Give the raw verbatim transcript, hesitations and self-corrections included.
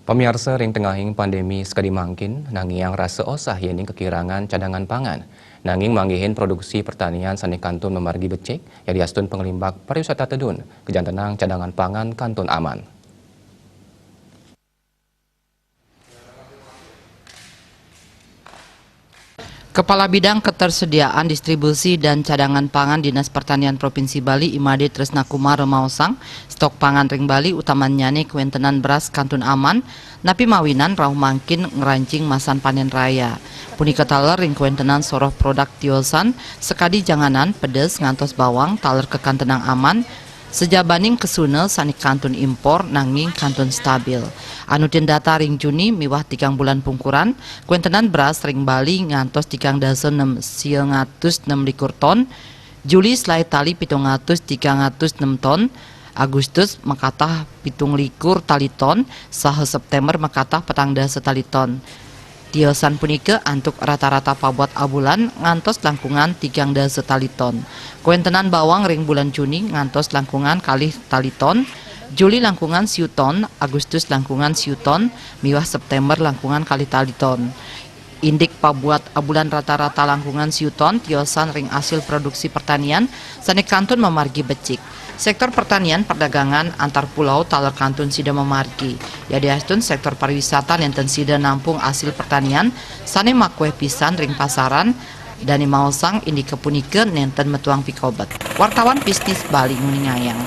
Pamiarsa, ring tengahing pandemi sakadi mangkin, nangiang rasa osah yéning kakirangan cadangan pangan. Nanging manggihin produksi pertanian sané kantun mamargi becik, yadiastun pangelimbak pariwisata tedun, kajantenang cadangan pangan kantun aman. Kepala Bidang Ketersediaan, Distribusi, dan Cadangan Pangan Dinas Pertanian Provinsi Bali, I Made Tresna Kumara maosang, stok pangan ring Bali, utamannyané kawéntenan beras, kantun aman, napi mawinan rauh mangkin ngrancing masan panén raya. Punika taler ring kawéntenan soroh produk tiosan, sakadi janganan, pedes, ngantos bawang, taler kakantenang aman, sajabaning kesuna sané kantun impor nanging kantun stabil. Anutin data ring Juni miwah tigang bulan pungkuran, kawéntenan beras ring Bali ngantos tigang dasa nem sia ngatus nem likur ton, Juli selaé tali pitung atus tigang atus nem ton, Agustus makatah pitung likur tali ton, saha Séptémber makatah petang dasa tali ton. Tiosan punika antuk rata-rata pabuat abulan ngantos langkungan tigang dasa tali ton. Kawéntenan bawang ring bulan Juni ngantos langkungan kalih tali ton, Juli langkungan siu ton, Agustus langkungan siu ton, miwah Séptémber langkungan kalih tali ton. Indik pabuat abulan rata-rata langkungan siu ton tiosan ring asil produksi pertanian sané kantun mamargi becik. Sektor pertanian perdagangan antar pulau taler kantun sida mamargi. Yadiastun sektor pariwisata nénten sida nampung asil pertanian sané makuéh pisan ring pasaran, dané maosang indika punika nénten metuang pikobet. Wartawan Bisnis Bali nguningayang.